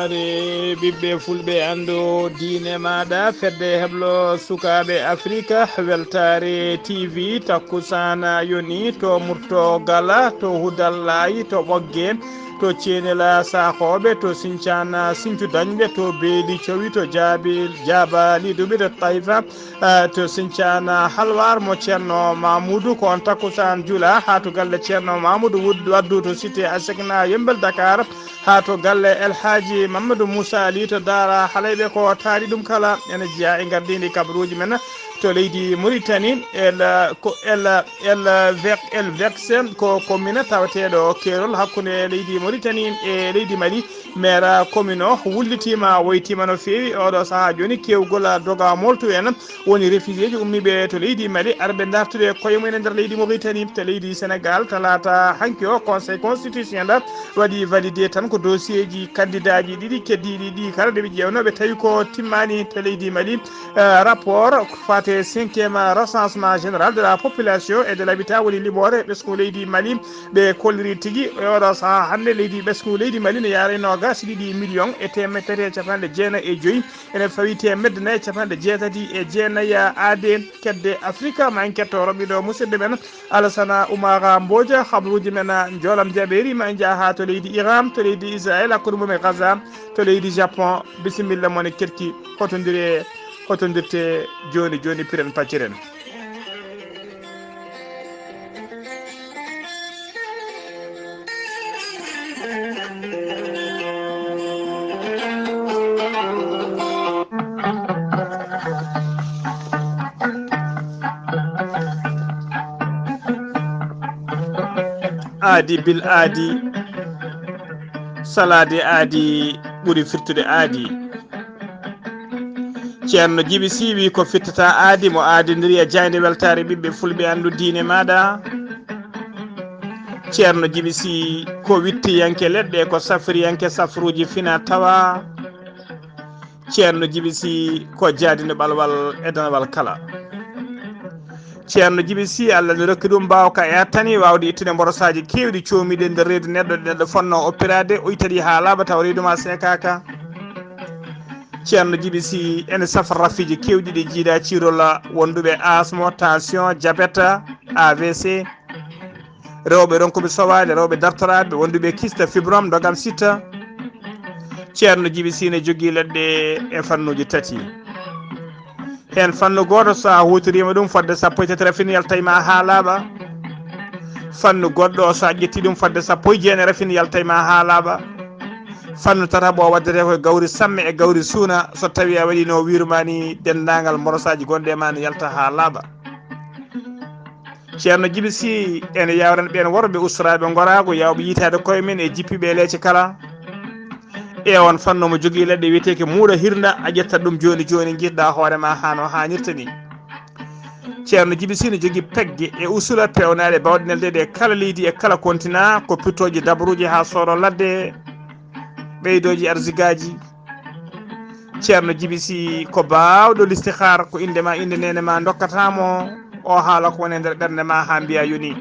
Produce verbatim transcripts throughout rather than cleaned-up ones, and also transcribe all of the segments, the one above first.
Ɓiɓɓe fulɓe, anndu diine maaɗa, fedde heblo sukaaɓe Afrika, weltaare T V, takkusaan yoni to Murto Gala, to Hudallaayi, to Ɓogge, to Ceenela Saaxooɓe, to Sincaan Sincu Dañɓe, to Beeli Cowi, to Jaabi Jaaba Liduɓe, to Tayfa, eh, to Sincaan Halwar mo Ceerno Mamudu, ko on takkusaan jula haa to galle Ceerno Mamudu Wud-, Waddu to Cité Asecna Yembel Dakar, haa to galle El Hadji Mamadou Moussa Ali to Daara Halayɓe, ko taari ɗum kala ene jeyaa e ngardiindi kabaruuji men to leydi Mauritanie. El, ko El, El Vec-, El Vex, ko commune tawateeɗo keerol hakkunde leydi Mauritanie e leydi Mali. Maire commune o wullitiima, woytiima no feewi. Oɗo sahaa jooni, keewgol doga moltu en woni réfugiéji ummiiɓe to leydi Mali, arɓe dartude koye mumen e nder leydi Mauritanie. To leydi Sénégal, talaata hanki o, Conseil constitutionnel waɗi validé tan ko dossier ji candidat ji ɗiɗi keddiiɗi ɗi kala, nde ɓe ƴeewno, ɓe tawi ko timmaani to leydi Mali. Eh, rapport faate cinquième recensement général de la population et de l'habitat woni liɓoore ɓesngu leydi Mali. Ɓe kolliri tigi e oɗo sahaa hannde, leydi, ɓesngu leydi Mali ne yaara e noogaas e ɗiɗi million e teemedde tati e capanɗe jeenayi e joyi. Ene fawi teemedde nayi e capanɗe jeetati e jeenayi aade kedde Afrika. Ma en ketto roɓɓiɗo musidɗo men Alasana Oumara Mbodja, habaruuji men, ah, njoolam jaɓeeri. Ma en njah haa to leydi Iran, to leydi Israël, hakkunde mum e Gaza, to leydi Japon. Bisimilla mon e keɗki, hotondire, hotondirte jooni jooni, piren pacciren. Aadi bil aadi, salaade aadi ɓuri firtude aadi. Ceerno Jibi Siiwi ko fittata aadi, mo aadindiri e jaaynde weltaare ɓiɓɓe fulɓe, anndu diine maaɗa. Ceerno Jibi Si ko wittiyanke leɗɗe, ko safriyanke safruuji fina tawa. Ceerno Jibi Si ko jaadino ɓalwal e danawal kala. Ceerno Jibi Si, Allah ne rokki ɗum mbaawka e attani waawde ittude mborosaaji keewɗi coomiiɗe nder reedu neɗɗo, ɗi neɗɗo fotnoo oppiraade, o itta ɗi haa laaɓa tawa reedu maa seekaaka. Ceerno Jibi Si ene safra rafiiji keewɗi ɗi jiidaa ciirol wonduɓe asmo, tension, diabète, A V C. Rewɓe ronkuɓe sowaade, rewɓe dartoraaɓe, wonduɓe kyste, fibrome, ndogam, site. Ceerno Jibi Si ne jogii leɗɗe e fannuuji tati. Heen fannu gooto, so a huutoriima ɗum fodde sappo e tati rafin, yalta e ma haa laaɓa. Fannu goɗɗo, so a ƴetti ɗum fodde sappo e jeenayi rafin, yalta e ma haa laaɓa. Fannu tataɓo o waddetee ko e gawri samme e gawri suuna, so tawii a waɗiino wiiru ma ni, denndaangal mborosaaji gonɗi e ma ne yalta haa laaɓa. Ceerno Jibi Si ene yawrana ɓeen worɓe ustoraaɓe ngoraagu, yawɓe yiytaade koye men e jippiiɓe e leece kala. E on fannu omo jogii leɗɗe wiyeteeke muuɗo hirnda, a ƴettat ɗum jooni jooni, njiitɗaa hoore ma haa no haanirta ni. Ceerno Jibi Si ne jogii pegge e usula peewnaaɗe baawɗe neldeede e kala leydi e kala kontinaa, ko pittooji dabaruuji haa sooro ladde, ɓeydooji arsigaaji. Ceerno Jibi Si ko baawɗo listihaar, ko innde ma, innde neene ma ndokkata mo, o haala ko woni e nder ɓernde ma haa mbiya yoni.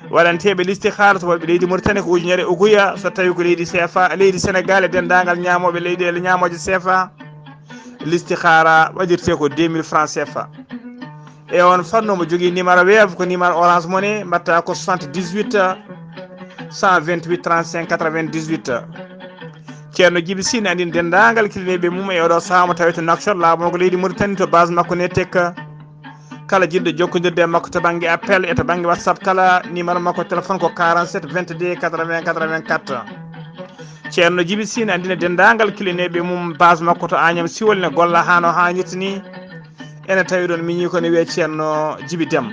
Waɗanteeɓe listihaar, so wonɓe leydi Mauritanie, ko ujunere uguya, so tawi ko leydi C F A, leydi Sénégal e denndaangal ñaamooɓe leyɗeele ñaamooje C F A, listihaara waɗirtee ko deux mille francs C F A. E on fannu omo jogii numéro Wave, ko numéro Orange Money, mbaɗta ko soixante-dix-huit, cent vingt-huit, trente-cinq, quatre-vingt-dix-huit. Ceerno Jibi Si ne anndini denndaangal kilineeɓe mum e oɗo sahaa mo tawete Nouakchott, laaɓa mo ko leydi Mauritanie, to base makko ne tekka. Kala jiɗɗo jokkondirde e makko to bannge appel e to bannge WhatsApp kala, numéro makko téléphone ko quarante-sept vingt-deux quatre-vingts quatre-vingt-quatre. Ceerno Jibi Si ne anndina denndaangal kilineeɓe mum base makko to Agnam Siwol ne golla haa no haanirta ni. Ene tawi ɗoon miñi ko ne wiyee Ceerno Jibi Dem.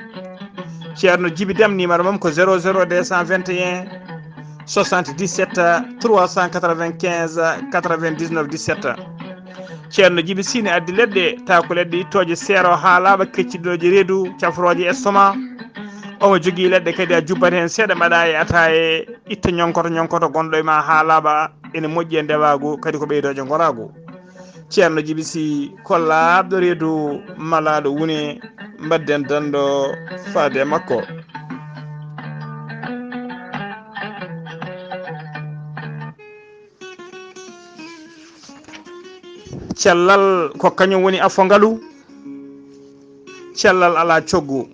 Ceerno Jibi Dem, numéro mum ko zéro zéro deux cent vingt et un soixante-dix-sept trois cent quatre-vingt-quinze quatre-vingt-dix-neuf dix-sept. Ceerno Jibi Si ne addi leɗɗe, tawa ko leɗɗe ittooje seero haa laaɓa, kecciɗinooje reedu, cafrooje estomac. Omo jogii leɗɗe kadi, a jubbat heen seeɗa, mbaɗa e ataaye, itta ñonkoto ñonkoto gonɗo e ma haa laaɓa, ene moƴƴi e ndewaagu, kadi ko ɓeydooje ngoraagu. Ceerno Jibi Si ko laaɓɗo reedu, malaaɗo wune, mbadden danndo faade e makko. Cellal ko kañum woni afo ngalu. Cellal alaa coggu.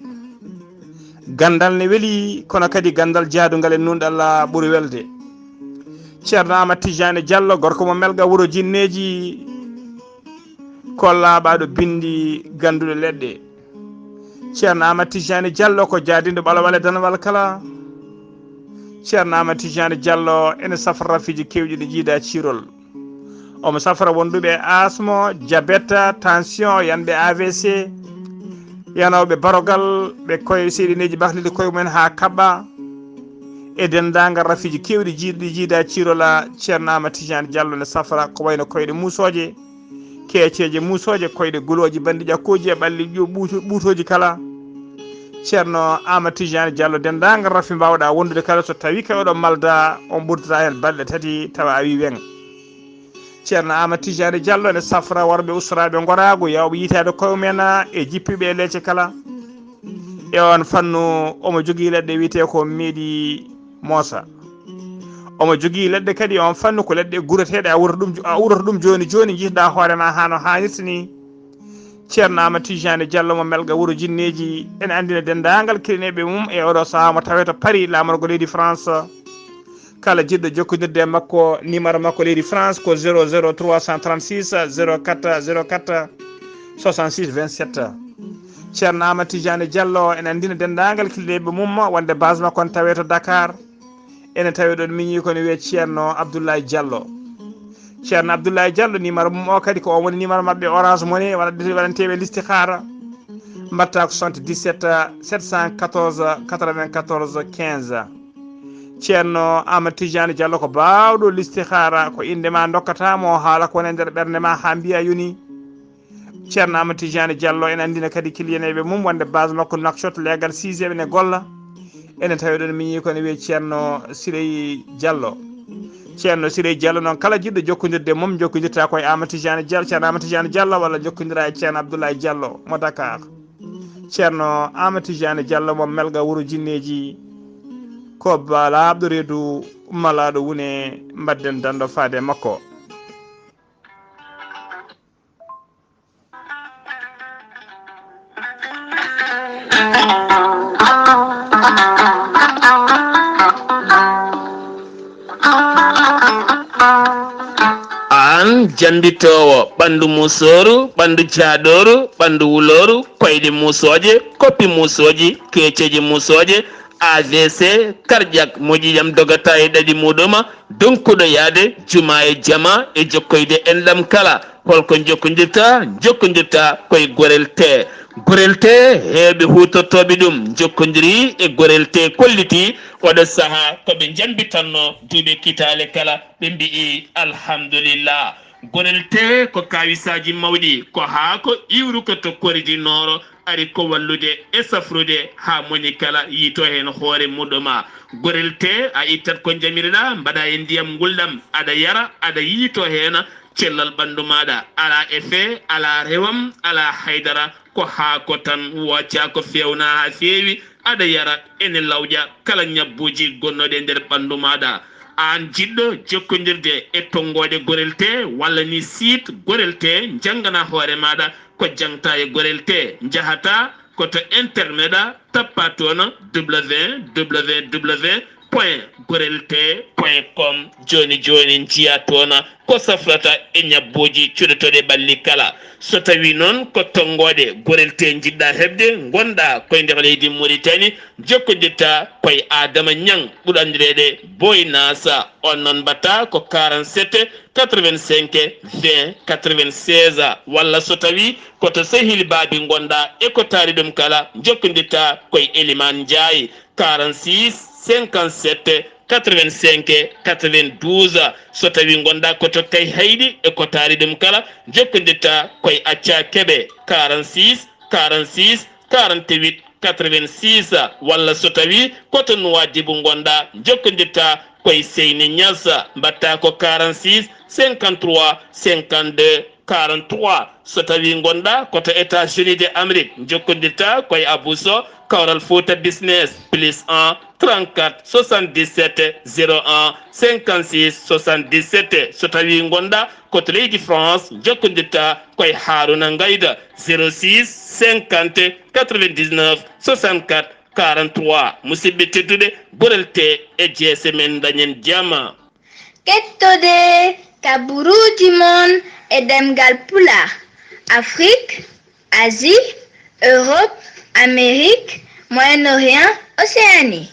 Ganndal ne weli, kono kadi ganndal jaadungal e nuunɗal ɓuri welde. Ceerno Aamadu Tijaani Jallo, gorko mo Melga, wuro jinneeji, ko laaɓaaɗo binndi, gannduɗo leɗɗe. Ceerno Aamadu Tijaani Jallo ko jaadinɗo ɓalawal e danawal kala. Ceerno Aamadu Tijaani Jallo ene safra rafiiji keewɗi ɗi jiida ciirol. Omo safra wonduɓe e asmo, jabet, tension, yanɓe A V C, yanooɓe barogal, ɓe koye seeɗineeji bahliti koye mumen haa kaɓɓa. E denndaangal rafiiji keewɗi jiiɗi ɗi jiida ciirola, Ceerno Aamadu Tijaani Jallo ne safra ko wayno koyɗe muusooje, keeceeje muusooje, koyɗe gulooji, banndi ƴakkooji e ɓalli ƴu-, ɓuuto-, ɓuutooji kala. Ceerno Aamadu Tijaani Jallo, denndaangal rafi mbaawɗaa wondude kala, so tawii kay oɗon malda, on ɓurdataa heen balɗe tati tawa a wii weŋ. Ceerno Aamadu Tijaani Jallo ene safra worɓe ustoraaɓe ngoraagu, yawɓe yiytaade koye mumen e jippiiɓe e leece kala. E oon fannu, omo jogii leɗɗe wiyetee ko meeɗi moosa. Omo jogii leɗɗe kadi e oon fannu, ko leɗɗe gureteeɗe, a uurata ɗum, a uurata ɗum jooni jooni, njiytoɗaa hoore ma haa no haanirta ni. Ceerno Aamadu Tijaani Jallo mo Melga wuro jinneeji, ene anndina denndaangal keɗineeɓe mum e oɗo sahaa mo tawee to Paris, laamorgo leydi France. Kala jiɗɗo jokkondirde e makko, numéro makko leydi France ko zéro zéro trois cent trente-six zéro quatre zéro quatre soixante-six vingt-sept. Ceerno Aamadu Tijaani Jallo ene anndina denndaangal keɗineeɓe mum wonde base makko ne tawee to Dakar. Ene tawee ɗon miñi ko ne wiyee Ceerno Abdoulaye Jallo. Ceerno Abdoulaye Jallo, numéro mum o kadi ko on woni numéro maɓɓe Orange Money, waɗa-, waɗanteeɓe listihaara. Mbaɗtaa ko soixante-dix-sept sept cent quatorze quatre-vingt-quatorze quinze. Ceerno Aamadu Tijaani Jallo ko baawɗo listihaara, ko innde ma ndokkata mo, haala ko woni e nder ɓernde ma haa mbiya yoni. Ceerno Aamadu Tijaani Jallo ene anndina kadi kiliyaneeɓe mum wonde base makko Nouakchott, leegal sixième ene golla. Ene tawi ɗon miñi ko ne wiyee Ceerno Sirey Jallo. Ceerno Sirey Jallo noon, kala jiɗɗo jokkondirde e mum, jokkondirta ko e Aamadu Tijaani Jallo, Ceerno Aamadu Tijaani Jallo, walla jokkondira e Ceerno Abdoulaye Jallo mo Dakar. Ceerno Aamadu Tijaani Jallo mo Melga wuro jinneeji, ko ba laaɓɗo reedu, malaaɗo wune, mbaɗden danndo faade e makko. Aan jambitoowo ɓanndu musooru, ɓanndu jaaɗooru, ɓanndu wulooru, koyɗe muusooje, koppi muusooji, keeceeji muusooje, A V C, cardiaque, moƴƴi jam dogata e ɗaɗi muɗum, donkuɗo yaade juma e jama e jokkoyde enɗam kala. Holko jokkondirta? Jokkondirta koye Gorel Tee. Gorel Tee, heewɓe huutortooɓe ɗum jokkondiri e Gorel Tee kolliti oɗo sahaa ko ɓe jambitanno duuɓi kitaale kala, ɓe mbi'i alhamdulillah. Gorel Tee ko kaawisaaji mawɗi, ko haako iwruko to Kori du Nord, ari ko wallude e safrude haa moni kala yiito heen hoore muɗum. Gorel Tee, a ittat ko njamiriɗaa, mbaɗa e ndiyam ngulɗam, aɗa yara, aɗa yiito heen cellal ɓanndu maaɗa. Alaa effet, alaa rewam, alaa haydara, ko haako tan, wooca ko feewna haa feewi, aɗa yara, ene lawƴa kala ñabbuuji gonnooɗi e nder ɓanndu maaɗa. Aan jiɗɗo jokkondirde e tonngooɗe Gorel Tee walla ni site Gorel Tee, njanngana hoore maaɗa ko jaŋta e Gorel Tee, njahata ko to internet, tappa toon www point gorel tee point com. Jooni jooni njiya toon ko safrata e ñabbuuji cuɗotooɗi ɓalli kala. So tawii noon ko tonngooɗe Gorel Tee njiɗɗa heɓde, ngonɗa koye nder leydi Muritani, jokkondirta koye Adama Ñaŋ, ɓurɗo anndireede Boy Nasa. On noon mbaɗta ko quarante-sept quatre-vingt-cinq vingt quatre-vingt-seize, walla so tawii ko to sehil baabi ngonɗa e ko taari ɗum kala, jokkondirta koye Eliman Njaay, quarante-six cinquante-sept quatre-vingt-cinq quatre-vingt-douze. So tawii ngonɗa ko to Kayhayɗi e ko taari ɗum kala, jokkondirta koye Acca Keɓe, quarante-six quarante-six quarante-huit quatre-vingt-six, walla so tawii ko to Nuwaadibu ngonɗa, jokkondirta koye Seyni Ñas, mbaɗta ko quarante-six cinquante-trois cinquante-deux quarante-trois. So tawii ngonɗa ko to États-Unis de Amérique, jokkondirta koye Abou Sow, Kawral Fouta Business, plus un trente-quatre soixante-dix-sept zéro un cinquante-six soixante-dix-sept. So tawii ngonɗaa ko to leydi France, jokkondirtaa ko e Haruna Ngayda, zéro six cinquante quatre-vingt-dix-neuf soixante-quatre quarante-trois. Musidɓe tedduɓe, gorelte e jeese men, dañen jama. Kettode kaburuuji mon e ɗemngal Pulaar, Afrik, Asie, Europe, Amérique, Moyen-Orient, Océanie.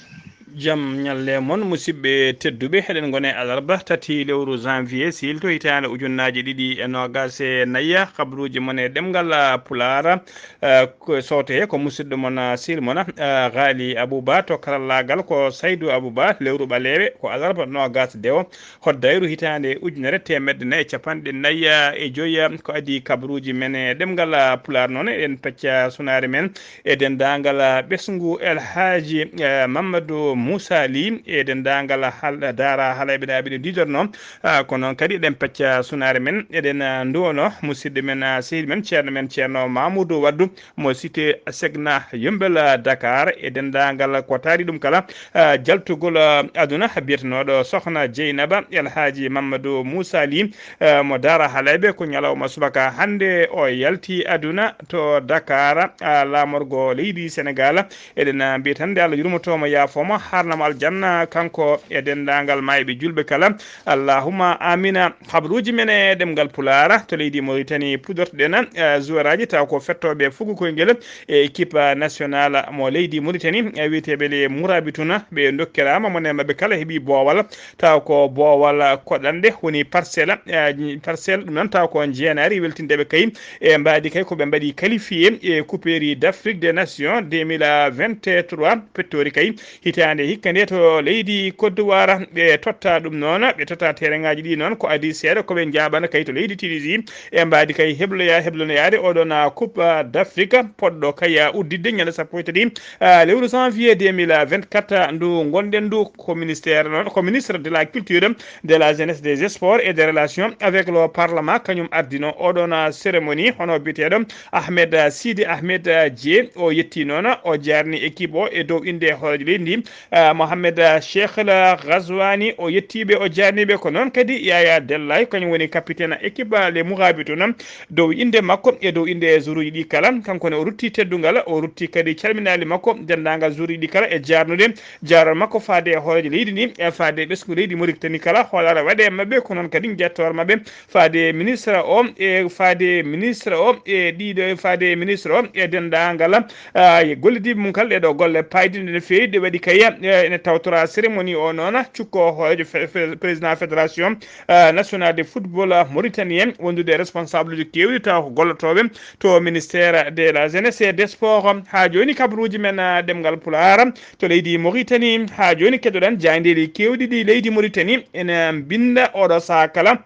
Jam ñalle mon, musidɓe tedduɓe. Eɗen ngoni e alarba tati lewru janvier, siilto hitaande ujunnaaji ɗiɗi e noogaas e nayi. Kabaruuji mon e ɗemngal, ah, Pulaar, ah, ko sooto he ko musidɗo mon, ah, siil mon, ah, Ghali Abouba. To karallaagal ko Saydou Abouba. Lewru ɓaleeɓe ko alarba noogaas dewo hoddayru hitaande ujunere teemedde nayi e capanɗe nayi e joyi, ko adii kabaruuji men e ɗemngal, ah, Pulaar. Noon eɗen pecca sunaare men e denndaangal, ah, ɓesngu El Hadji, eh, Mamadou Moussa Ly e denndaangal hal-, daara halayɓe ɗaaɓe ɗe ndiidornoo. Ah, ko noon kadi eɗen pecca sunaare men, eɗen, ah, nduwonoo musidɗo men, ah, sehil men, ceerno men, ceerno Mamoudou Waddou, mo cité Segna Yombel, ah, Dakar, e denndaangal ko taari ɗum kala, ah, jaltugol, ah, aduna, biyetenooɗo Sokhna Dieynaba El Hadji Mamadou Moussa Ly, ah, mo daara halayɓe. Ko ñalawma subaka hannde o yalti aduna to Dakar, ah, laamorgo leydi Senegal. Eɗen, ah, mbiya tan nde Allah yurmoto mo, yaafo mo, haarna mo aljanna, kanko e denndaangal maayɓe juulɓe kala. Allahumma amina. Habaruuji men e ɗemngal Pulaar. To leydi Mauritanie puɗɗortoɗen, eh, joueuraaji taw ko fettooɓe fuku koyngel e équipe nationale mo leydi Mauritanie, eh, wiyeteeɓe les Mourabitouna. Ɓe ndokkiraama, mone maɓɓe kala heɓi boowal, taw ko boowal koɗanɗe, woni parcelle, eh, parcelle, ɗum noon taw ko jeenaari weltindeɓe kay e mbaadi kay ko ɓe mbaɗi qualifié e Couperie d'Afrique des Nations deux mille vingt-trois, pettori kay hitaande hikka nde to leydi Côte d'Ivoire. Ɓe totta ɗum noon, ɓe totta tereŋaaji ɗi noon, ko adii seeɗa ko ɓe njaaɓana kay to leydi Tunisie, e mbaadi kay hebloya-, heblonoyaade oɗon, ah, Coupe d'Afrique, poɗɗo kay, ah, udditde ñande sappo e tati, ah, lewru janvier deux mille vingt-quatre ndu ngonɗen ndu. Ko ministère noon, ko ministre de la culture, de la jeunesse, des sports et des relations avec le parlement, kañum ardino oɗon, ah, cérémonie, hono biyeteeɗo Ahmed, ah, Sidi Ahmed, ah, Dié. O yetti noon, o jaarni équipe o e dow innde hooreejo leydi ndi, ah, Mohamed, ah, Cheikh El Ghazouani. O yettiiɓe, o jaarniiɓe. Ko noon kadi Yaya Dellay, kañum woni capitaine équipe, ah, les Mourabitouna, dow innde makko e dow innde joueuruuji ɗi kala. Kanko ne o rutti teddungal, o rutti kadi calminaali makko denndaangal joueuruuji ɗi kala e jaarnude jaaral makko faade e hooreejo leydi ndi, e faade e ɓesngu leydi Mauritanie kala, hoolaare waɗe e maɓɓe. Ko noon kadi njettoor maɓɓe faade ministre o, e faade ministre o, e ɗiɗo, e faade ministre o, e denndaangal, ah, e gollidiiɓe mum kala. Ɗee ɗoo golle paydinɗe no feewi, ɗe waɗi kay, eh, ene tawtora cérémonie o noon, cukko hooreejo fe-, fe-, président fédération, ah, nationale de football, ah, mauritanien, wondude e responsable uji keewɗi taw ko gollotooɓe to ministère de la jeunesse et des sports. Haa jooni kabaruuji men, ah, ɗemngal Pulaar to leydi Mauritanie. Haa jooni keddoɗen jaayndeeji keewɗi ɗi leydi Mauritanie ene mbinnda oɗo sahaa kala,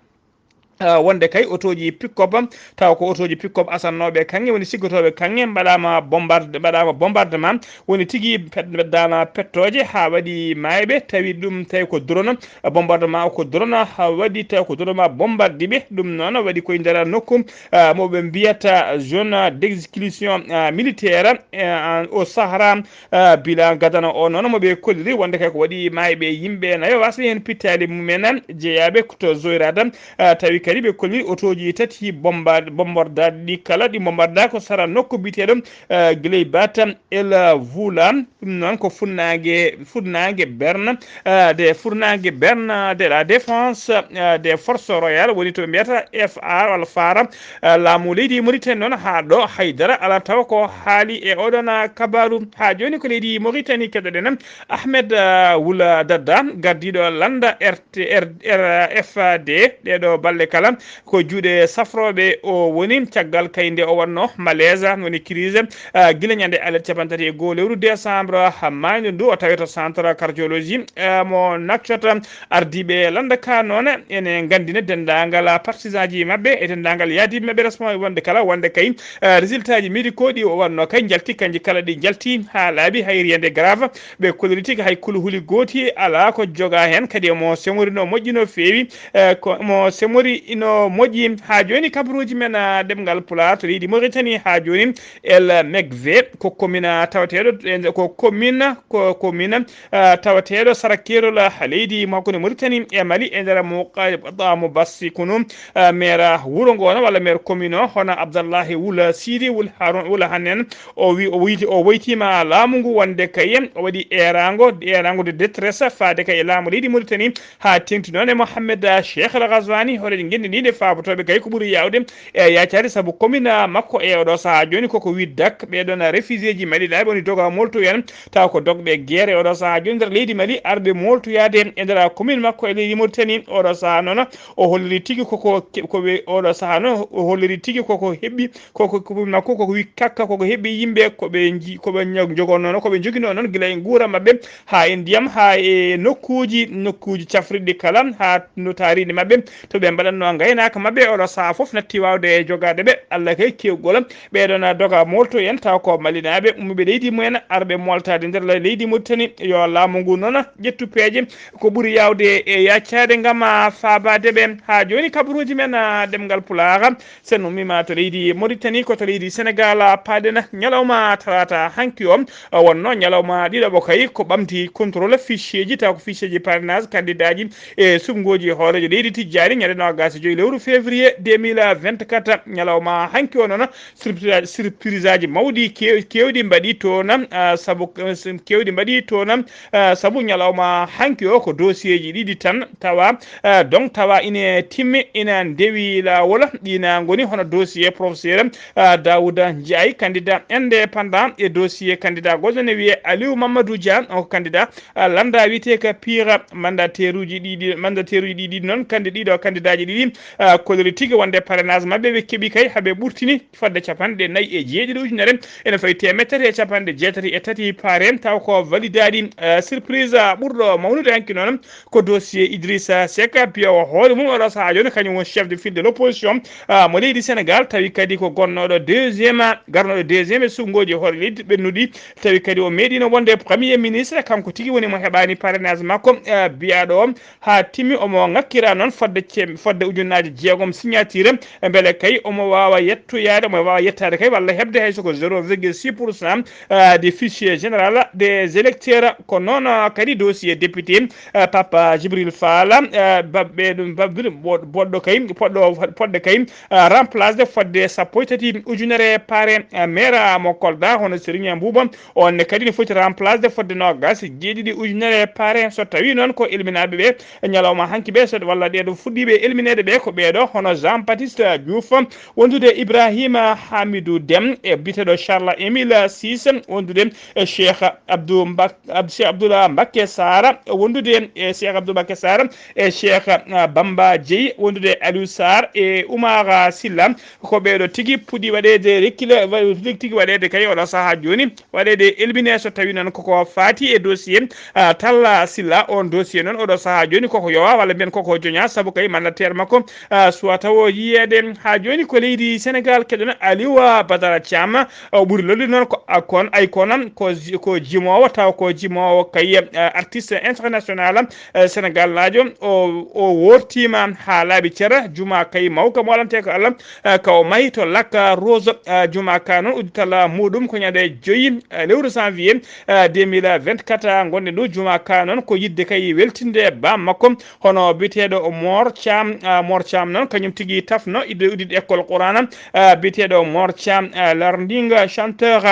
ah, wonde kay otooji pick-up, taw ko otooji pick-up asannooɓe kaŋŋe, woni siggotooɓe kaŋŋe, mbaɗaama bombard-, mbaɗaama bombardement, woni tigi pet-, beddaama pettooje haa waɗi maayɓe, tawi ɗum tawi ko drone, bombardement ko drone, ah, waɗi, tawi ko drone ma bombardi ɓe. Ɗum noon waɗi koye nder nokku, ah, mo ɓe mbiyata zone d'exclusion, ah, militaire, eh, au Sahara, ah, bilan gadano o noon mo ɓe kolliri wonde kay ko waɗi maayɓe yimɓe nayo, wasde heen pittaali mumen jeyaaɓe to Zoyrata, ah, tawi kadi ɓe kolliri otooji tati bomba-, bombardaaɗi ɗi kala, ɗi bombarda ko sara nokku biyeteeɗo, ah, Gileybat El Voula. Ɗum noon ko funnaange, funnaange Berne, ah, de funnaange Berne de la défense, ah, des forces royales, woni to ɓe mbiyata F R walla fara, ah, laamu leydi Mauritanie noon haa ɗo haydara alaa taw ko haali e oɗon, ah, kabaaru. Haa jooni ko leydi Mauritanie keɗoɗen Ahmed, ah, Wula Dadda, gardiiɗo lannda R T R, R F D, ɗee ɗoo balɗe kala ko juuɗe safrooɓe o woni, caggal kay nde o waɗno malaise, woni crise, ah, gila ñande alet cappanɗe tati e goo lewru décembre, ah, maayno ndu, o tawi to centre cardiologie, ah, mo Nouakchott. Ardiiɓe lannda ka noon ene nganndina denndaangal partisan ji maɓɓe e denndaangal yaadiiɓe maɓɓe responsable wonde kala, wonde kay, ah, résultat ji médicaux ɗi o waɗno kay njalti, kanji kala ɗi njalti haa laaɓi, hay rien de grave. Ɓe kolliri tigi hay kulhuli gooti alaa ko jogaa heen, kadi omo semori no moƴƴi no feewi, eh, ko omo semori ino moƴƴi haa jooni. Kabaruuji men, ah, ɗemngal Pulaar to leydi Mauritanie haa jooni, El Mekve ko commune, ah, tawateeɗo, eh, ko commune, ko commune, ah, tawateeɗo sara keerol, ah, leydi hakkunde Mauritanie e Mali e nder mo, ah, mo Bassi Kunu, ah, maire wuro ngo walla maire commune o, hono Abdallahi Wula Sidi Wul Harun, Wula Hanen, o wi, o witi, o woytiima laamu ngu wonde kay o waɗi eeraango, eeraango de détresse faade kay e laamu leydi Mauritanie, haa teeŋti noon e Mohamed Cheikh El Ghazouani, horeejo ngenndi ndi nde faabotooɓe kay ko ɓuri yaawde e yaacaade, sabu commune makko e oɗo sahaa jooni koko wi dak, ɓee ɗoon réfugiéji malinaaɓe woni doga moltoyen, taw ko dogɓe guerre e oɗo sahaa jooni nder leydi Mali, arɓe moltoyaade e nder commune makko e leydi Mauritanie. Oɗo sahaa noon o holliri tigi koko ke-, ko ɓe oɗo sahaa noon o holliri tigi koko heɓɓi, koko commune makko koko wi kakka koko heɓɓi yimɓe ko ɓe nji-, ko ɓe njo-, njogonoo noon, ko ɓe njoginoo noon gila e nguura maɓɓe haa e ndiyam, haa e nokkuuji, nokkuuji cafrirɗi kala, haa no taariindi maɓɓe to ɓe mbaɗatnoo ngaynaaka maɓɓe. Oɗo sahaa fof natti waawde e jogaade ɓe. Allah kay keewgol, ɓee ɗoon doga moltoyen taw ko malinaaɓe ummuɓe leydi mumen arɓe moltaade nder leydi Mauritanie. Yo laamu ngu noon ƴettu peeje ko ɓuri yaawde e yaacaade ngam, ah, faabaade ɓe. Haa jooni kabaruuji men, ah, ɗemngal Pulaar, so en ummiima to leydi Mauritanie, ko to leydi Sénégal, ah, paaɗen ñalawma talaata hanki o, ah, wonnoo ñalawma ɗiɗaɓo kay ko ɓamti contrôle ficheeji, taw ko ficheeji parrainage kandidaaji e suɓngooji hooreejo leydi tijjaani ñande noogaas e joy lewru février deux mille vingt-quatre. Ñalawma hanki o noon surprise, surprise aji mawɗi kew-, keewɗi mbaɗi toon, ah, sabu, ah, keewɗi mbaɗi toon, ah, sabu ñalawma hanki o ko dossier ji ɗiɗi tan tawa, ah, donc tawa ine timmi, ina ndewi laawol. Ɗi na ngoni hono dossier professeur, ah, Daouda Ndiaye, candidat indépendant, e dossier candidat goɗɗo ne wiyee Aliou Mamadou Dia, on ko candidat, ah, lannda wiyetee ko pire. Mandataire uji ɗiɗi, mandataire uji ɗiɗi noon, kandi-, ɗiɗo candidat ji ɗiɗi, ah, kolori tigi wonde parrainage maɓɓe ɓe keɓi kay haɓe ɓurtini fodde capanɗe nayi e jeeɗiɗi ujunere ene fawi teemedde tati e capanɗe jeetati e tati pare, taw ko validaaɗi, eh, surprise, ah, ɓurɗo mawnude hanki noon ko dossier Idrissa Seck, piyowo hoore mum oɗo sahaa jooni, kañum woni chef de file de l'opposition, ah, mo leydi Sénégal, tawi kadi ko gonnooɗo deuxième, garnooɗo deuxième e suɓngooji hoore leydi ɓennuɗi, tawi kadi o meeɗiino wonde premier ministre, kanko tigi woni mo heɓaani parrainage makko, ah, biyaaɗo o, haa timmi omo ŋakkira noon fodde ce-, fodde ujunnaaje jeegom signature, mbele kay omo waawa yettoyaade, omo waawa yettaade kay walla heɓde hay so ko zéro virgule six pour cent, ah, de fichier général des électeurs. Ko noon, ah, kadi dossier député, ah, Papa Djibril Fall, ah, ba-, ɓe ɗum ba-, bo-, boɗɗo kay, poɗɗo, poɗɗo kay, ah, remplacé fodde sappo e tati ujunere pare, ah, maire mo Kolda, hono Serigne Mbouba, on ne kadi ne foti remplacé fodde noogaas e jeeɗiɗi ujunere pare. So tawii noon ko elminaaɓe ɓe ñalawma hanki ɓe, so walla ɗee ɗo fuɗɗiiɓe elmineede ɓe, ko ɓee ɗo, hono Jean Baptiste Diouf, wondude Ibrahima Hamidou Dem e biyeteeɗo Charles Émile Ciss, wondude e Cheikh Abdou Mbak-, Ab-, Cheikh Abdoulaye Mbacké Sarr, wondude e Cheikh Abdou Mbacké Sarr e Cheikh, ah, Bamba Dièye, wondude Aliou Sarr e Oumar Sylla. Ko ɓee ɗo tigi puɗɗi waɗeede rekkila-, wa-, tigi waɗeede kay oɗo sahaa jooni, waɗeede elmine so tawii noon koko faati e dossier, ah, Talla Sylla. On dossier noon oɗo sahaa jooni koko yowa walla mbiyen koko joña, sabu kay mandataire makko, ah, suwa tawo yiyeede. Haa jooni ko leydi Sénégal keɗono Aliou Badara Thiam, o ɓuri lollude noon ko, ah, kon, ay kono ko ji-, ko jimoowo, taw ko jimoowo kay, ah, artiste international, eh, Sénégal laajo. O, o wortiima haa laaɓi cer, juma kay mawka mo alantee ko Allah, eh, ka o mahi to Lac Rose, eh, juma ka noon udditala muuɗum ko ñande joyi, eh, lewru janvier, eh, deux mille vingt-quatre ngonɗen ɗo. Juma ka noon ko yiɗde kay weltinde baam makko, hono biyeteeɗo Mor Thiam, eh, Mor Thiam noon kañum tigi tafno idde udditde école Qur'ana, eh, biyeteeɗo Mor Thiam, eh, Larndinga chanteur,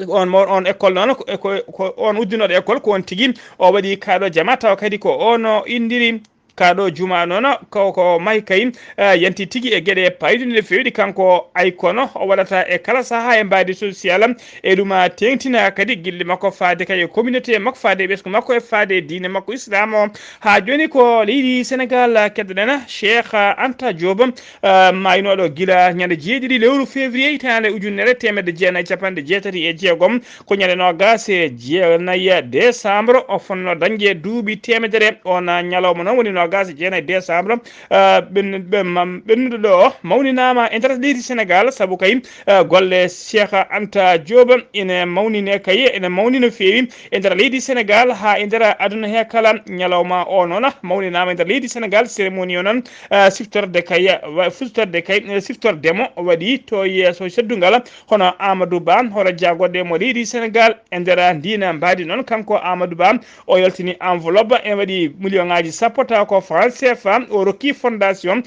on mo, on école noon, ko, ko, ko on uddinooɗo école, ko on tigi o waɗi kaaɗo jama, tawa kadi ko on o inndiri kaaɗo juma noon, ko, ko mahi kay, eh, yanti tigi e geɗe payɗuɗe no feewɗi. Kanko ay kono o waɗata e kala sahaa e mbaadi social, e ɗum, ah, teeŋtina kadi gille makko faade kay e communauté makko, faade e ɓesngu makko e faade e diine makko Islam o. Haa jooni ko leydi Sénégal keɗoɗen Cheikh Anta Diop, ah, maaynooɗo gila ñande jeeɗiɗi lewru février hitaande ujunere teemedde jeenayi e capanɗe jeetati e jeegom, ko ñande noogaas e jeenayi décembre o fotnoo dañde duuɓi teemedere. On ñalawma noon woni no nogas e jeenayi décembre, ɓennuɗo ɗo mawninaama e nder leydi Sénégal, sabu kay golle Cheikh Anta Diop ene mawnine kay, ene mawni no feewi e nder leydi Sénégal haa e nder aduna he kala. Ñalawma o noon mawninaama e nder leydi Sénégal, cérémonie o noon siftorde kay, siftorde kay, siftorde mo waɗi to yeeso teddungal. Hono Amadou Ba, hoore jaagoɗe mo leydi Sénégal e nder ndiina mbaadi noon, kanko Amadou Ba, o yaltini enveloppe, ene waɗi million ŋaaji sappo, tawa ko franc C F A, o rokki fondation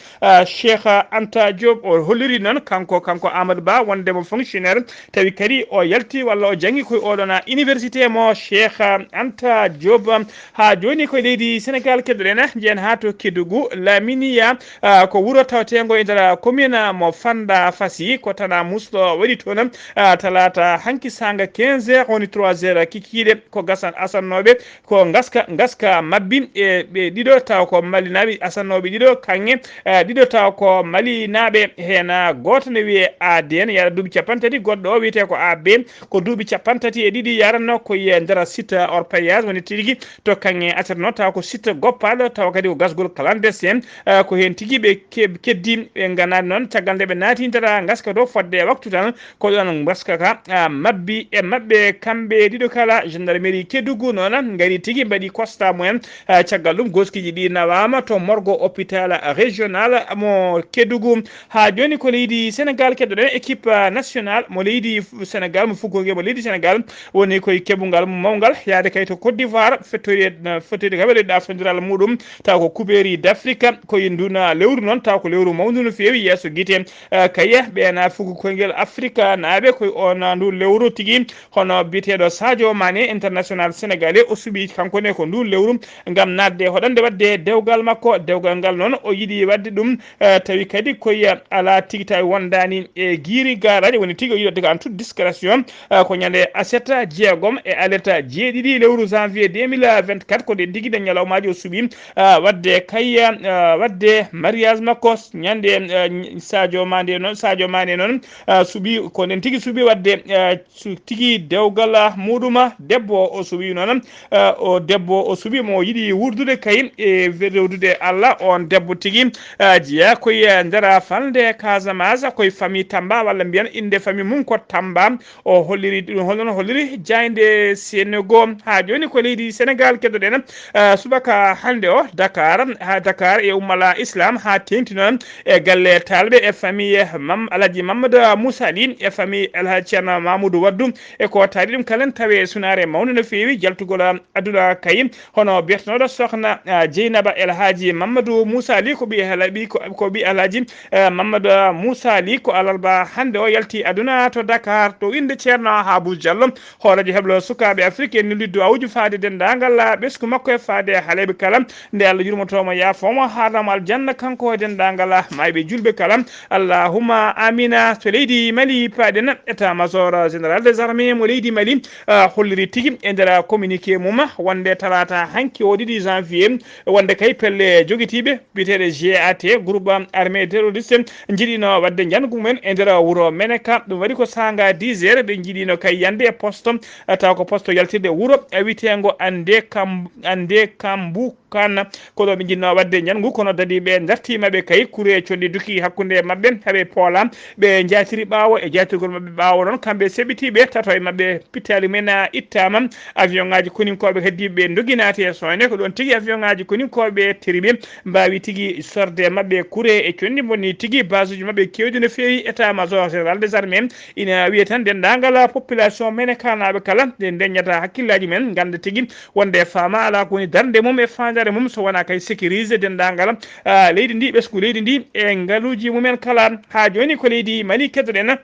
Cheikh Anta Diop. O holliri noon kanko, kanko Amadou Ba, wonde mo fonctionnaire, tawi kadi o yalti walla o janngi koye oɗon université mo Cheikh Anta Diop. Haa jooni ko leydi Sénégal keɗoɗen, njeyen haa to Kédougou, Laminiya, ko wuro tawteengo e nder commune mo Fanda Fassi, ko tana musɗo waɗi toon, talaata hanki saanga quinze heures, woni trois heures kikiiɗe, ko gasan asannooɓe, ko ngaska, ngaska mabbi e ɓe ɗiɗo, tawa ko malinaaɓe, asannooɓe ɗiɗo, kaŋŋe ɗiɗo, tawa ko malinaaɓe, heen gooto ne wiyee A D N, yara duuɓi capanɗe tati, goɗɗo o wiyetee ko A B, ko duuɓi capanɗe tati e ɗiɗi yaranno, ko e nder site orpaillage woni tigi to kaŋŋe aset noon, tawa ko site goppaaɗo, tawa kadi ko gasgol clandestin. Ko heen tigi ɓe keddii, ɓe nganaani noon. Caggal nde ɓe naati nder ngaska to, fodde e waktu tan, ko ɗoon ngaska ka mabbi e maɓɓe kamɓe ɗiɗo kala. Gendarmerie Kédougou noon ngari tigi, mbaɗi constat mumen. Caggal ɗum, goskiiji ɗi nawaama to morgue hôpital régional mo Kédougou. Haa jooni ko leydi Sénégal keɗoɗen, équipe nationale mo leydi Sénégal, mo fukkooge mo leydi Sénégal, woni koye keɓungal mum mawngal, yaade kay to Côte d'Ivoire, fettoyde, fettoyde ka waɗoyde ɗa fendiral muɗum, taw ko Coupe d'Afrique, ko e nduna lewru noon, taw ko lewru mawndu no feewi yeeso gite. Kay, ɓe na fuku koyngel Afrika naaɓe koye on ndu lewru tigi, hono biyeteeɗo Sadio Mané, international sénégalais, o suɓi kanko ne ko ndu lewru ngam naatde hoɗande waɗde dewgal makko. Dewgal ngal noon o yiɗi waɗde ɗum, tawi kadi koye alaa tigi tawi wondaani e giiri gaaraaji, woni tigi o yiɗi waɗde ko en toute discrétion. Ko ñande aset jeegom e alet jeeɗiɗi lewru janvier deux mille vingt-quatre, ko nde tigi nde ñalawmaaji o suɓi waɗde kay, waɗde mariage makko. Ñande Sadio Mané noon, Sadio Mané noon suɓi, ko nden tigi suɓi waɗde tigi dewgal muɗum. Debbo o suɓi noon, o debbo o suɓi mo yiɗi wurdude kay e rewdude Allah. On debbo tigi jeeya koye nder falnde Casamance, koye famille Tamba, walla mbiyen innde famille mum ko Tamba. O holliri ɗum, hono holliri jaaynde Senegal. Haa jooni ko leydi Senegal keɗoɗen. Subaka hannde o, Dakar, haa Dakar e Ummal Islam, haa teeŋti noon e galle taalɓe e famille Mam-, Alhaji Mamadou Moussa Ly e famille Alhaji Ceerno Mamoudou Waddou, e ko taari ɗum kalen tawi e sunaare mawnde no feewi jaltugol aduna kay, hono biyetenooɗo sokhna Dieynaba Elhaji Mamadou Moussa Ly, ko ɓi Halabi, ko, ko ɓi Alhaji Mamadou Moussa Ly, ko alarba hannde o yalti aduna to Dakar, to innde Ceerno Habu Diallo, hooreejo heɓlo sukaaɓe Afrique en, nuliddu awju faade denndaangal ɓesngu makko e faade haleeɓe kala, nde Allah yurmotooma yaafooma haarnama aljanna, kanko e denndaangal maayɓe julɓe kala. Allahumma amina. To leydi Mali paaɗen, état major général des armées mo leydi Mali holliri tigi e nder communiqué mum wonde talaata hanki o ɗiɗi janvier, wonde kay pelle jogitiiɓe biyeteeɗe G A T, groupe armé terroriste, njiɗino waɗde njanngu mumen e nder wuro Meneka. Ɗum waɗi ko saanga dix heures, ɓe njiɗino kay yande e poste, taw ko poste yaltirde wuro wiyeteengo Ande Kam-, Ande Kambu Kan. Ko ɗo ɓe njiɗno waɗde njanngu, kono dadiiɓe dartiima ɓe kay, kure conɗi duki hakkunde maɓɓe, haɓe poola, ɓe njaatiri ɓaawo e jaatirgol maɓɓe ɓaawo ɗon, kamɓe seɓitiiɓe, tato e maɓɓe pittaali mumen ittaama. Avion ŋaaji koninkooɓe heddiiɓe ɓe ndogi naati e soyne, ko ɗon tigi avion ŋaaji koninkooɓe teriɓe, mbaawi tigi sorde maɓɓe kure e conɗi bonni tigi, basuji maɓɓe keewɗi no feewi. État major général des armées ina wiya tan denndaangal population Menekanaaɓe kala, ɓe ndeññata hakkillaaji men, ngannda tigi wonde faama alaa ko woni darnde mum e faandaare mum so wonaa kay sécuriser denndaangal, ah, leydi ndi, ɓesngu leydi ndi e ngaluuji mumen kala. Haa jooni ko leydi Mali keɗoɗen.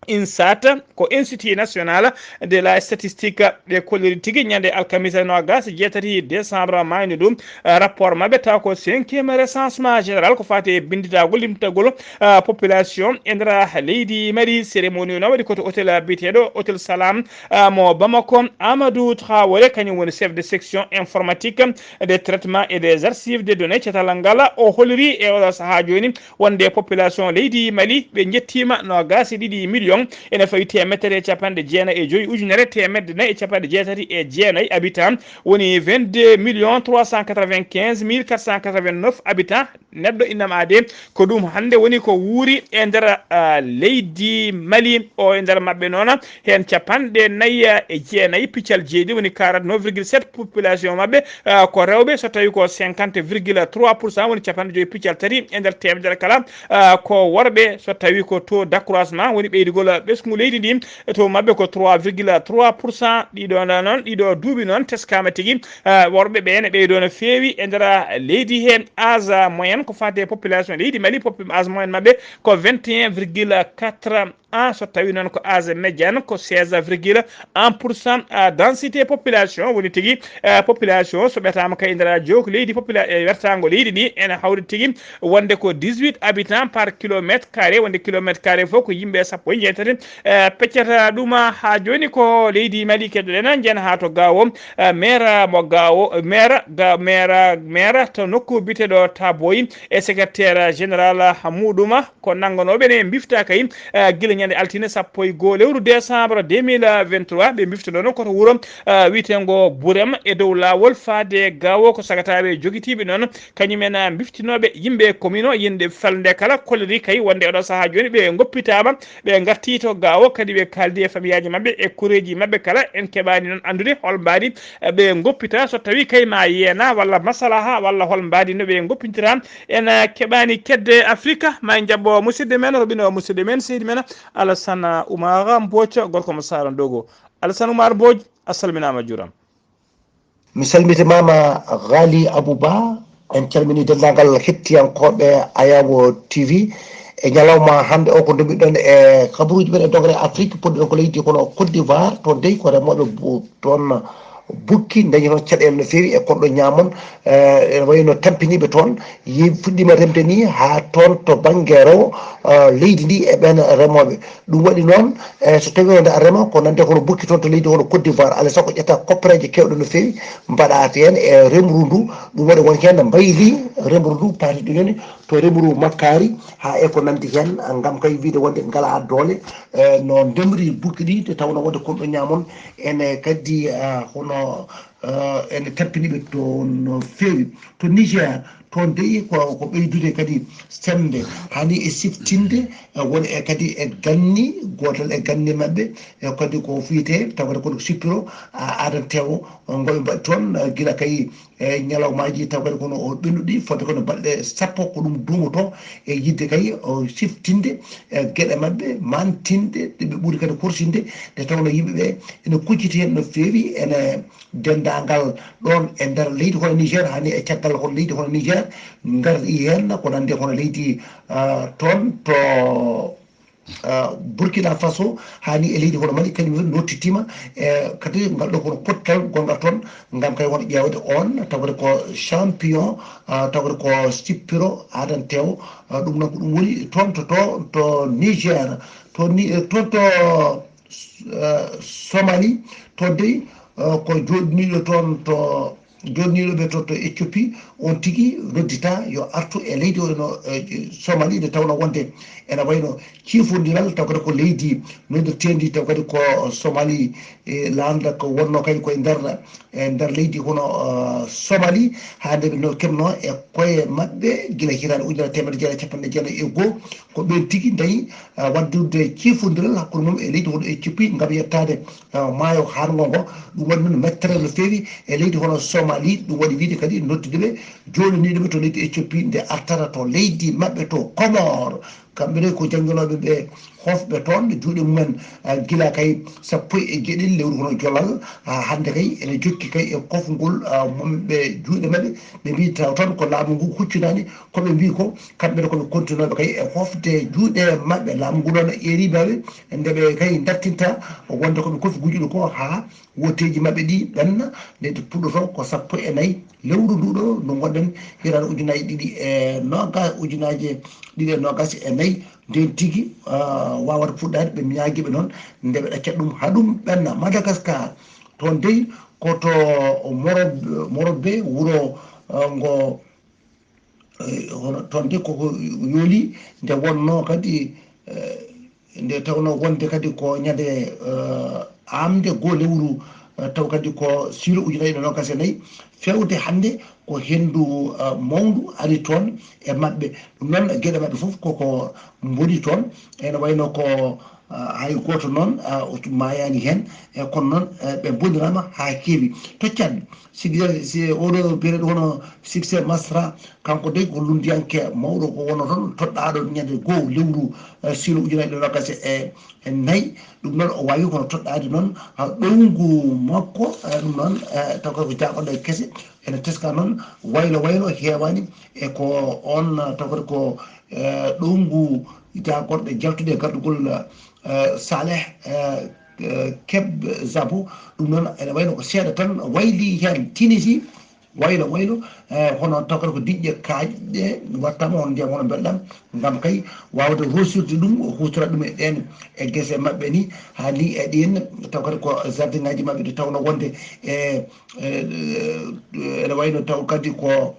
INSAT, ko Institut National de la Statistique, ɓe kolliri tigi ñande alkamisa noogas e jeetati décembre maayno ɗum, eh, rapport maɓɓe taw ko cinquième recensement général ko faati e binnditagol, limtagol, eh, population e nder leydi Mali. Cérémonie o no waɗi ko to hôtel biyeteeɗo Hôtel Salam, eh, mo Bamako. Amadou Traoré, kañum woni chef de section informatique, des traitements et des archives de données, catal ngal o holliri e oɗo sahaa jooni wonde population leydi Mali ɓe njettiima noogas e ɗiɗi million ene fawi teemedere e capanɗe jeenayi e joyi ujunere teemedde nayi e capanɗe jeetati e jeenayi habitant, woni vingt-deux millions trois cent quatre-vingt-quinze mille quatre cent quatre-vingt-neuf habitant. Neɗɗo innam aade, ko ɗum hannde woni ko wuuri e nder, ah, leydi Mali. O e nder maɓɓe noon, heen capanɗe nayi e jeenayi piccal jeeɗiɗi, woni quarante-neuf virgule sept population maɓɓe, ah, ko rewɓe, so tawi ko cinquante virgule trois pour cent, woni capanɗe joyi piccal tati e nder teemedere kala, ah, ko worɓe, so tawi ko taux d'accroissement, woni ɓeydugol ɓesngu leydi ndi, to maɓɓe ko trois virgule trois pour cent. Ɗiɗo noon, ɗiɗo duuɓi noon teskaama tigi, ah, worɓe ɓe ene ɓeydoo no feewi e nder leydi he. Âge moyen ko fadde e population leydi Mali, pop-, âge moyen maɓɓe ko vingt et un virgule quatre ans, so tawi noon ko âge médian ko seize virgule un pour cent. Ah, densité population woni tigi, ah, population so ɓetaama kay e nder jook leydi popula-, e wertaango leydi ndi ene hawri tigi wonde ko dix-huit habitants par kilomètre carré, wonde kilomètre carré fof ko yimɓe sappo e jeetati. Eh, peccata ɗum, ah, haa jooni ko leydi Mali keɗoɗen, njen haa to Gaawo, eh, maire mo Gaawo, maire ga-, maire, maire to nokku biyeteeɗo Taboy e secrétaire général muɗum ko nannganooɓe ne mbifta kay, eh, gila ñande altine sappo e goo lewru décembre deux mille vingt-trois, ɓe mbifta noon ko to wuro, eh, wiyeteengo Burem e dow laawol faade Gaawo, ko sagataaɓe jogitiiɓe noon, kañum en, ah, mbiftinooɓe yimɓe commune o, yinde falnde kala kolliri kay wonde oɗo sahaa jooni ɓe ngoppitaama, ɓe ngarti to Gaawo, kadi ɓe kaaldi e famiyaaji maɓɓe e koreeji maɓɓe kala. En keɓaani noon anndude hol mbaadi, eh, ɓe ngoppita, so tawi kay ma yeena walla masalaha walla hol mbaadi no ɓe ngoppintira. En, eh, keɓaani kedde Afrika, ma en njaɓɓo musidɗo men, roɓino musidɗo men, seydi men Alassane Oumar Mbodj, gorko mo Saara Ndogo. Alassane Oumar Mbodj, a salminaama, a juuraama. Mi salmitimaama Ghali Abou Ba, en calminii denndaangal hettiyankooɓe Ayawo T V. E ñalawma hannde o ko ndomiɗon e kabaruuji men e dogere Afrique, puɗɗiɗon ko leydi kono Côte d'Ivoire, toon dey ko remooɓe bu-, toon bukki, dañi toon caɗeele no feewi e kon ɗo ñaamon, eh, ene wayi no tampiniiɓe toon. Yi-, fuɗɗiima remde ni haa toon to bannge rewo, eh, leydi ndi e ɓeen remooɓe. Ɗum waɗi noon, eh, so tawii wonde a rema, ko nande kono bukki toon to leydi hono Côte d'Ivoire, alaa sago ƴetta koppareeje keewɗe no feewi, mbaɗa heen e remru ndu, ɗum waɗi won heen mbayli remru ndu, paati ɗum en to remru makkaari, haa e ko nanndi heen, ngam kay wiyde wonde ngalaa doole, eh, no ndemri bukki ɗi, nde tawnoo wonde kon ɗo ñaamon, ene kadi, ah, hono, eh, ene tampini ɓe toon no feewi. To Niger, toon dey ko, ko ɓeydude kadi semmbe, hani e siftinde, eh, won e kadi e ganni, gootal e ganni maɓɓe, e kadi ko fiyetee, tawata kono sippiro, a-, aadanteewo, eh, ngo ɓe mbaɗi toon, eh, gila kay e ñalawmaaji, taw kadi kono o ɓennuɗi, fodde kono balɗe sappo ko ɗum duumoto e yidde kay o siftinde, eh, geɗe maɓɓe, mantinde, ɗe ɓe ɓuri kadi korsinde, nde tawnoo yimɓe ɓe ene kucciti heen no feewi, ene denndaangal ɗoon e nder leydi hono Niger, hani e caggal hono leydi hono Niger, ngarɗi heen ko nande hono leydi, ah, toon to, ah, Burkina Faso, hani e leydi hono Mali, kañum en noottitima, e kadi ngal ɗo kono pottal gongal toon, ngam kay won ƴeewde on, tawde ko champion, ah, tawde ko sippiro aadanteewo, ah, ɗum noon ko ɗum woni toon to, to, to Niger, to ni, eh, toon to, eh, Somali, to dey, eh, ko jooɗniiɗo toon to, jooɗniiɗo ɓe to, to Éthiopie, on tigi noddita yo artu e leydi o no, eh, Somali, nde tawnoo wonde ene wayno ciifondiral, taw kadi ko leydi noddirteendi, taw kadi ko Somali, eh, laamda ko wonnoo kadi koye nder, e nder leydi hono, eh, Somali, haa nde ɓe no keɓnoo e koye maɓɓe gila hitaande ujunere teemedde jeetati e capanɗe jeenayi e goo, ko ɓeen tigi ndañi, eh, waɗdude ciifondiral hakkunde mum e leydi hono Éthiopie ngam yettaade, eh, maayo haarngo ngo. Ɗum waɗi noon mettere no feewi e leydi hono Somali. Ɗum waɗi wiyde kadi noddude ɓe, jooɗniiɗo ɓe to leydi Éthiopie nde artata to leydi maɓɓe to Comores. Kamɓe ne ko jannginooɓe ɓe hofɓe toon, ɓe juuɗe mumen, ah, gila kay sappo e jeeɗiɗi lewru hono jolal, ah, hannde kay ene jokki kay e kofgol, ah, mum ɓe juuɗe maɓɓe. Ɓe mbii taw tan ko laamu ngu huccitaani, ko ɓe mbii ko kamɓe ne ko ɓe kontinooɓe kay e hofde juuɗe maɓɓe. Laamu ngu noon eeri maɓɓe, nde ɓe kay dartinta wonde ko ɓe kofi gujuɗo ko haa wooteeji maɓɓe ɗi ɓenna, nde ɗi puɗɗotoo ko sappo e nayi lewru ndu ɗo ndu ngonɗen, hitaande ujunaaji ɗiɗi e noogas, ujunaaji ɗiɗi e noogas e nayi, nden tigi, ah, waawata fuɗɗaade, ɓe ñaagii ɓe noon, nde ɓe ɗaccat ɗum haa ɗum ɓenna. Madagascar, toon dey ko to Morob-, Morobbe, wuro, ah, ngo, eh, hono toon dey koko yooli, nde wonnoo kadi, eh, nde tawnoo wonde kadi ko ñande, eh, aamde goo lewru, eh, taw kadi ko siilo ujunaaji ɗiɗi e noogaas e nayi, feewde hannde ko henndu, eh, mawndu ari toon e maɓɓe. Ɗum noon, geɗe maɓɓe fof koko mboni toon. Ene wayno ko, eh, hay gooto noon, eh, maayaani heen. E kono noon, eh, ɓe mboniraama haa heewi. Toccan, si, si oɗo biyeteeɗo hono Succès Masra, kanko dey ko lunndiyanke mawɗo, ko wonno toon toɗɗaaɗo ñande goo lewru, eh, siilo ujunaaji ɗiɗi e noogaas e nayi. Ɗum noon o waawi kono toɗɗaade noon, ah, ɗowngu makko, eh, ɗum noon, eh, taw kadi ko jaaɓanɗe kese. Ene teska noon waylo waylo heewaani e ko oon, eh, taw kadi ko, eh, ɗowngu jaagorɗe jaltuɗe e gardugol, eh, Saleh, eh, eh, Keb Zabo. Ɗum noon ene wayno ko seeɗa tan wayli heen Tunisie, waylo waylo, eh, hono taw kadi ko diƴƴe kaaƴɗe waɗtaama hono ndiyam hono mbeɗam, ngam kay waawde rosirde ɗum, huutora ɗum e ɗeen e gese maɓɓe ni, haa ni e ɗiin, taw kadi ko jardin ngaji maɓɓe ɗi tawno wonde e, e, e, ene wayno taw kadi ko,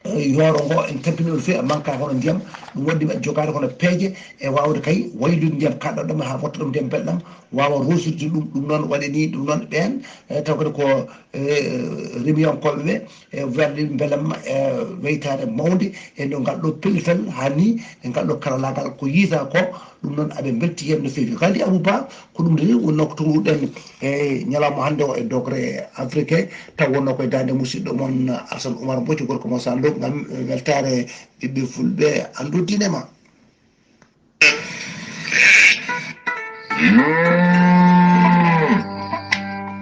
eh, yooro ngo en tampini on feewi, manka hono ndiyam, ɗum waɗi maɓɓe jogaade kono peeje e waawde kay waylude ndiyam kaɗɗam ɗam haa fotta ɗum ndiyam belɗam, waawa rosirde ɗum. Ɗum noon waɗi ni, ɗum noon ɓeen, eh, taw kadi ko, eh, remiyankooɓe ɓe, e werɗe mbelam, e weytaare mawnde e no ngal ɗo pellital haa ni, e ngal ɗo karallaagal ko yiyata ko, ɗum noon aɓe mbelti heen no feewi. Ghali Abou Ba, ko ɗum de wonnoo ko tolnuɗen e ñalawma hannde o e Dogre Afrique, taw wonnoo koye daande musidɗo mon Alassane Oumar Mbodj, gorko mo Sando, ngam weltaare ɓiɓɓe fulɓe anndu diine ma.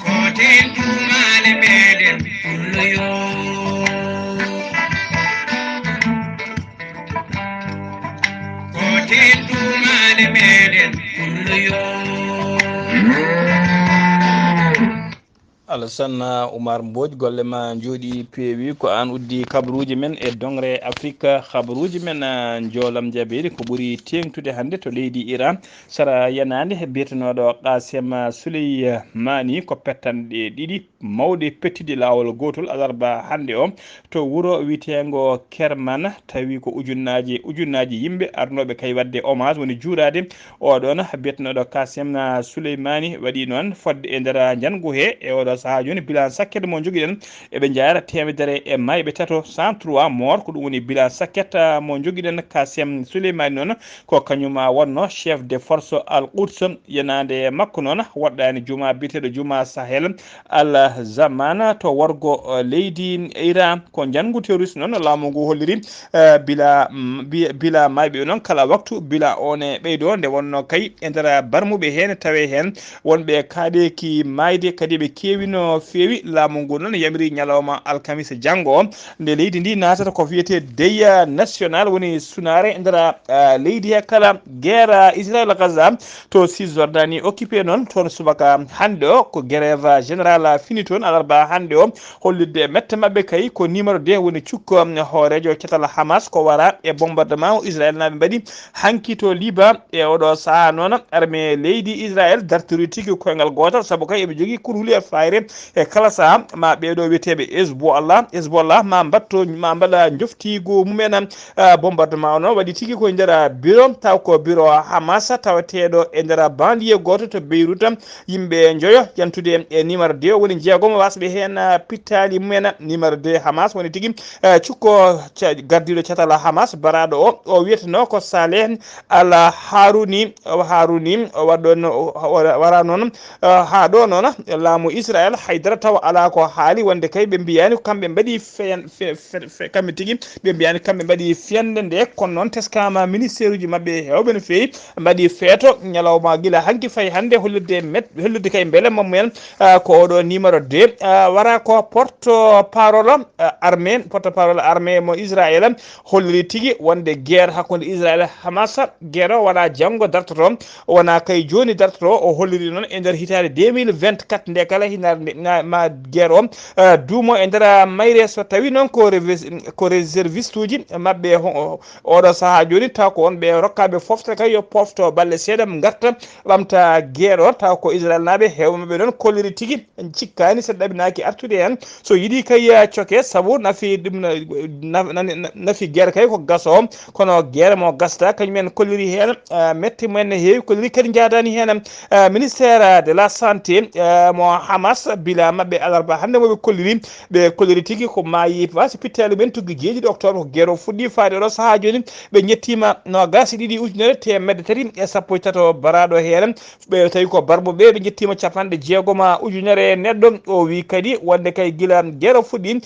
Koten tumaale meɗen kulloyo. Koten tumaale meɗen kulloyo. Alassane Oumar Mbodj, golle ma njooɗi peewi. Ko aan uddi kabaruuji men e Dongre Afrique. Kabaruuji men, ah, njoolam jabeeri ko ɓuri teeŋtude hannde to leydi Iran, sara yanaande biyetenooɗo Qasem Soleimani. Ko pettanɗe ɗiɗi mawɗe pettude laawol gootol alarba hannde o to wuro wiyeteengo Kerman, tawi ko ujunnaaji, ujunnaaji yimɓe arnooɓe kay waɗde hommage, woni juuraade oɗon biyetenooɗo Kasem Souleymani. Waɗi noon fodde e nder njanngu he e oɗo sahaa jooni, bilan sakket mo njogiɗen, eɓe njaara teemedere e mayɓe tato, cent trois morts, ko ɗum woni bilan sakket mo njogiɗen. Kasem Souleymani noon ko kañum wonno chef de force Al Quds. Yenaande makko noon woɗɗaani juma biyeteeɗo Juma Sahel Al Zaman to worgo, eh, leydi Iran. Ko njanngu terroriste noon laamu ngu holliri, eh, bila, mm, bi-, bila mayɓe noon kala waktu, bila one ɓeydo nde wonno kay e nder barmuɓe heen tawe heen wonɓe kaaɗeeki maayde kadi ɓe keewi no feewi. Laamu ngu noon yamiri ñalawma alkamisa janngo nde leydi ndi naatata ko wiyetee deuil national, woni sunaare e nder, eh, leydi he kala guerre Israël Gaza. To Cisjordanie occupé noon, toon subaka hannde o ko grève générale fini toon alarba hannde o, hollitde mette maɓɓe kay ko numéro deux woni cukko, um, hooreejo catal Hamas ko wara e bombardement o Israël naaɓe mbaɗi hanki to Liban. E oɗo sahaa noon armée leydi Israël dartori tigi koyngal gootal, sabu kay eɓe jogii kurhuli e fayre e kala sahaa. Ma ɓeeɗo wiyeteeɓe Hezbollah, Hezbollah ma mbatto, ma mbaɗa njoftiigu mumen. Ah, bombardement o noon waɗi tigi ko e nder, ah, bureau, taw ko bureau Hamas tawateeɗo e nder banlieue gooto to Beyrouth. Yimɓe njoyo yantude e numéro deux woni jeegomo wasɓe heen, ah, pittaali mumen. Numéro deux Hamas woni tigi, ah, cukko ca-, gardiiɗo catal Hamas baraaɗo o, o wiyeteno ko Saleh Al Haruni. O Haruni o waɗɗo no, o, o wara noon, ah, haa ɗo noon laamu Israël haydara taw alaa ko haali, wonde kay ɓe mbiyaani ko kamɓe mbaɗi feyan-, fe-, fe-, fe-, kamɓe tigi, ɓe mbiyaani kamɓe mbaɗi fiyannde nde, kono noon teskaama ministère uji maɓɓe heewɓe no feewi mbaɗi feeto ñalawma gila hanki fayi hannde hollirde met-, hollirde kay mbele mo mumen, ah, ko oɗo numéro deux, ah, wara ko porte parole, ah, armée, porte parole armée mo Israël holliri tigi wonde guerre hakkunde Israël Hamas, guerre o wona janngo dartoto, wona kay jooni dartoto. O holliri noon e nder hitaande deux mille vingt-quatre nde kala hitaande ma guerre o duumo e nder mayre, so tawi noon ko ko réserviste uji maɓɓe. Oɗo sahaa jooni taw ko on ɓe rokkaaɓe fofte kay yo pofto balle seeɗa ngarta ɓamta guerre o. Taw ko Israel naaɓe heewɓe maɓɓe noon kolliri tigi, cikkaani seeɗa ɗaɓinaaki artude heen. So yiɗi kay coke sabu nafi ɗum nafi guerre kay ko gaso, kono guerre mo gasata kañum en kolliri heen metti mumen ne heewi, kolliri kadi njaadaani heen. Ministère de la santé mo Hamas bila maɓɓe alarba hannde mo ɓe kolliri, ɓe kolliri tigi ko maayi pasi pittali men tuggi jeeɗiɗi octobre ko guerre o fuɗɗi faade oɗo sahaa jooni. Ɓe njettiima noogaas e ɗiɗi ujunere teemedde tati e sappo e tato baraaɗo heen. Ɓe tawi ko barbo ɓe ɓe njettiima capanɗe jeegoma ujunere neɗɗo. O wi kadi wonde kay gila guerre o fuɗɗi,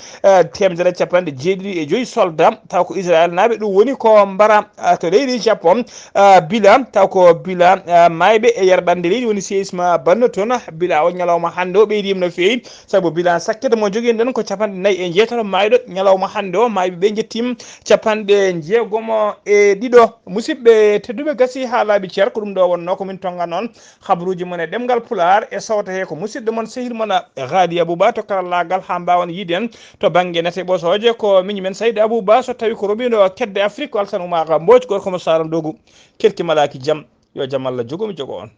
teemedere capanɗe jeeɗiɗi e joyi soldat taw ko Israel naaɓe ɗum woni ko mbara to leydi Japon. Bila taw ko bila mayɓe e yerɓande leydi woni seisma banno toon. Bila o ñalawma hannde o ɓeydiima no feewi, sabu bila sakkete mo jogiɗen ko capanɗe nayi e jeetato mayɗo ñalawma hannde o. Mayɓe ɓe njettiima capanɗe jeegomo e ɗiɗo. Musidɓe tedduɓe, gasi haa laaɓi cer, ko ɗum ɗo wonno ko min tonga noon. Habruuji mon e ɗemngal Pulaar e sawta he ko musidɗo mon sehil mon Ghadi Abouba to karallaagal haa mbaawan yiiden to bannge nate ɓosooje. Ko miñi men Saydi Abouba, so tawi ko roɓindo kedde Afrique ko Alsan Oumar Mbodj, gorko mo Sara Ndogu. Kerki malaaki jam, yo jam Allah jogo mi jogo on.